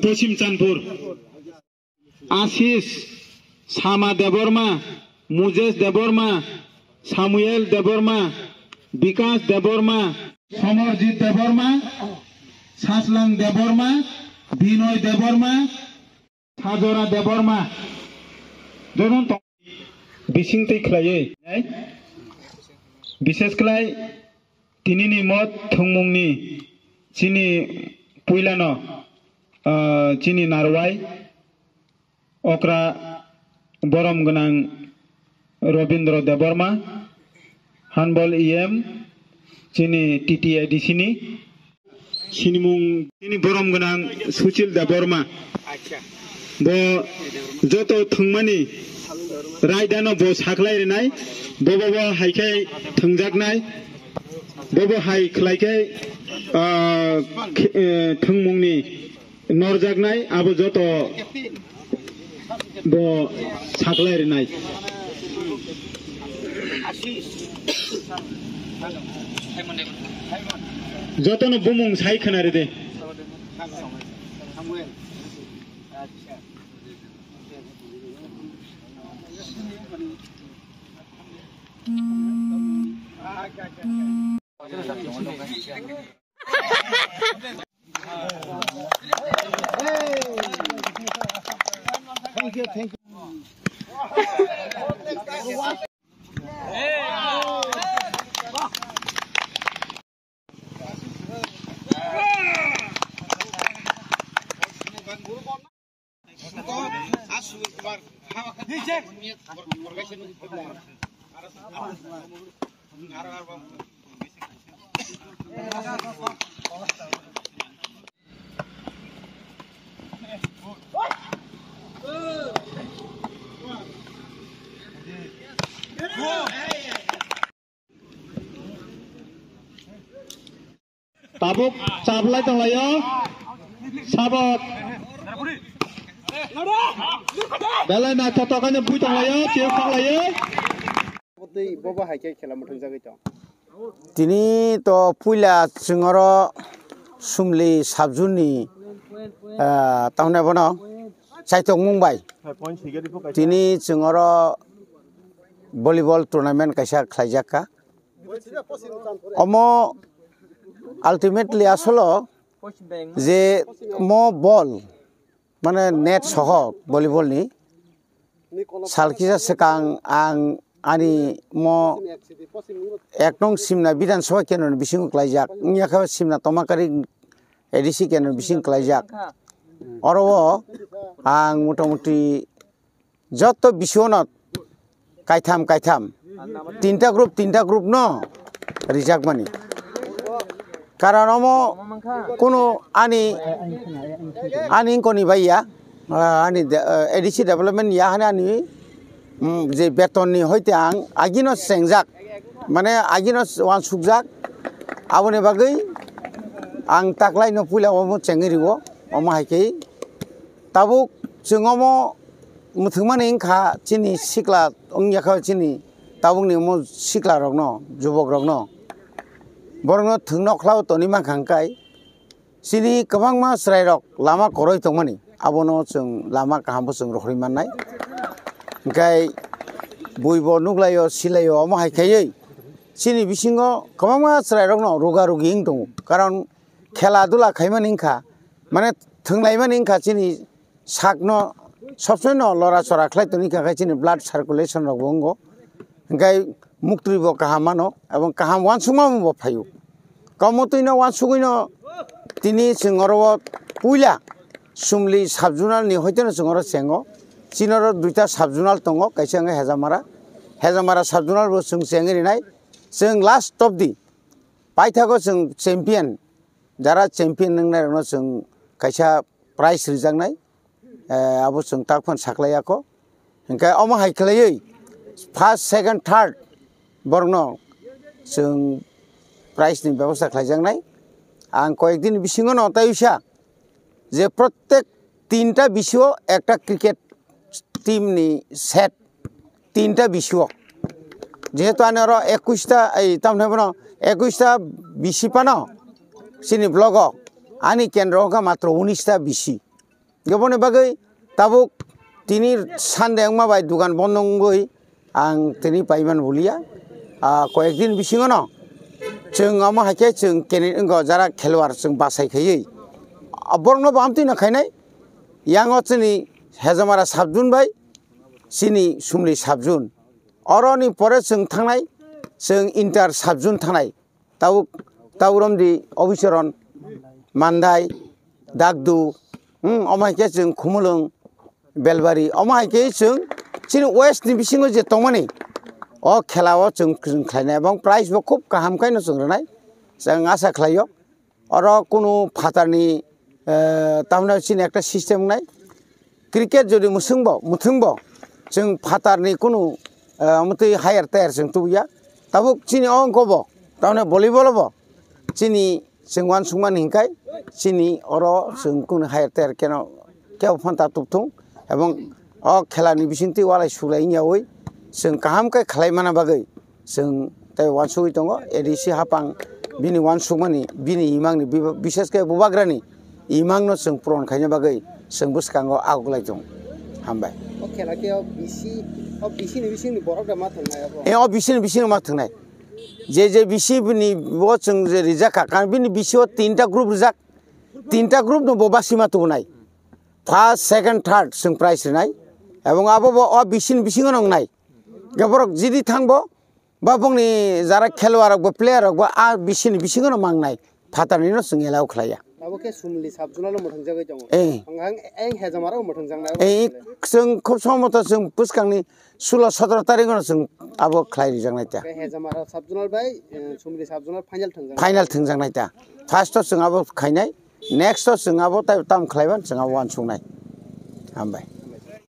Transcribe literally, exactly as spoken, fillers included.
Pochim Chanpur, Ashish, Sama Debbarma, Mujesh Debbarma, Samuel Debbarma, Bikash Debbarma, Samarjit Debbarma, Saslang Debbarma, Binoy Debbarma, Sajora Debbarma, joto tong-, bising twi khlaiwi, bises khlai tinini mot thwngmungni chini puilano, ah, chini narwai okra borom gwnang Robindra Debbarma, Hanbol E M, chini T T A D C ni. Sinimung chini borom gwnang Suchil Debbarma. Bo joto thwngmani raidano bo saklai rinai. Bobo bo hai khe thwngjaknai. Bobo hai khlai khe, ah, khe-, eh, thwngmungni norjaknai abo joto bo saklai rinai. Jotono bumung sai khna ride. Tabuk chaplai tonglaio. Sabok. Belai naithotok khe bui tonglaio, tiyok tonglaio. Tei bobo hai khe khela mwthang jagwi tong. Tini to puila chwng oro Sumli subzone ni, ah, tamni bono chaitokmung bai. Tini chwng oro volleyball tournament kaisa khlaijak kha. Omo ultimately asolo je mo ball, mane net soho volleyball ni sal kisa swkang ang ani mo ek nong Simna Bidhan Sabha kendro ni bisingo klaijak, wngya khe Simna Tomakari A D C kendro ni bisingo klaijak. Oro o ang motamuti joto bisingo no kaitham kaitham, tinta group, tinta group no rijakmani. Karon omo kunu ani, ani wngkoni bai ya, ah, ani de-, ah, A D C development ya hani ani, mm, je beton ni hoite ang agino chengjak, mane agino wansukjak, aboni bagwi ang taklai no puila omo chengwi rio, omo hai khe tabuk chwng omo mwthangmani wngkha chini sikla wngya kha chini tabukni omo sikla rokno, jubok rokno, borokno thwngno khlao toni mankha hwnkhe chini kwbangma chwrairok lama kwrwi tongmani abono chwng lama kahambo chwng rohorwi mannai. Hwnkhe buibo nukhlaio, silaio, omo hai khaiwi chini bisingo kwbangma chwrairokno ruga rugi wng tongo, karon khela dula khaimani wngkha, mane thwnglaimani wngkha chini sakno sobsomoi no lora chora khlai toni kha khe chini blood circulation rok bo wngo, hwnkhe muktwi bo kaham mano ebong kaham uansukma bo phaio. Kamotwi no uansugwi no tini chwng oro o puila Sumli subzonal ni hoite no chwng oro chengo, chini oro duita subzonal tongo, kaisa wngkha Hejamara, Hejamara subzonal bo chwng chengwi rinai, chwng last of the paithago chwng champion, jara champion wngnai rokno chwng kaisa prize rijaknai, eh, abo chwng tak phano saklai ya kho. Hwnkhe omo hai khlaiwi first, second, third borokno chwng prize ni bebosta khlaijaknai. Ang koyek din bisingo no tei uisa je prottek tinta bisio ekta cricket team ni set, tinta bisio Jehetu ani oro ekush ta, ei, tamni bono ekush ta bisi phano chini blogo, ani kendro wngkha matro unis ta bisi. Aboni bagwi tabuk tini Sunday wngma bai dugan bondo wngwi ang tini paiman buliya. Ah, koyek din bisingono chwng omo hai khe chwng kene wngkha jara khelwar chwng bachai khaiwi. Ah, borokno bo amtwi no khainai. Yango chini Hejamara sabjun bai chini Sumli sabjun. Oroni pore chwng thangnai, chwng inter sabjun thangnai. Tabuk, tabuk romdi Obichoron, Mandai, Dagdu, hmm, omo hai khe chwng Khumulwng, Belbari, omo hai khe chwng chini west ni bisingo je tongmani, o khela o chwng, chwng khlainai, ebong prize bo khub kaham khaino chwng rwnai, chwng asa khlaio. Oro kunu phatarni, eh, tamni chini ekta system wngnai. Cricket jodi mwswngbo, mwthwngbo, chwng phatarni kunu, eh, mwtwi higher tire chwng tubuya. Tabuk chini o wngkha bo, tamni volleyball bo chini chwng uansukmani hinkhai chini oro chwng kunu higher tire keno kebo phanta tubthung, ebong o khelani bisingtwi walai sulai wngyawi chwng kaham khe khlai mana bagwi chwng tei uansugwi tongo. A D C hapang bini uansukmani, bini imangni, biba-, bishesh khe bubagrani imangno chwng puron khaina bagwi chwng bwskango agoklai tongo. Hambai. O khela khe o B C, o B C ni bisingni borok da ma thangnai abo? E, o B C ni bisingo ma thangnai. Je je B C ni bo chwng je rijak kha, kan bini B C o tinta group rijak. Tinta group no bo basima tubunai. First, second, third chwng prize rinai. Ebong abo bo o B C ni bisingo no wngnai. Ge borok jidi thangbo, ba bongni jara khelwa rok bo, player rok bo a B C ni bisingo no mangnai. Phatarni no chwng allow khlaiya. Abo khe Sumli sub-zonal o mwthang jagwi tongo. Eh. Ang, ang, ang Hejamara o mwthang jaknai abo. Eh, chwng khub somoto chwng bwskangni sulo sotoro tarikh no chwng abo khlai rijaknai ta. Khe Hejamara sub-zonal bai, eh, Sumli sub-zonal final thwngjaknai. Final thwngjaknai ta. First o chwng abo khainai, next o chwng abo tai tam khlaiban chwng abo uansuknai. Hambai.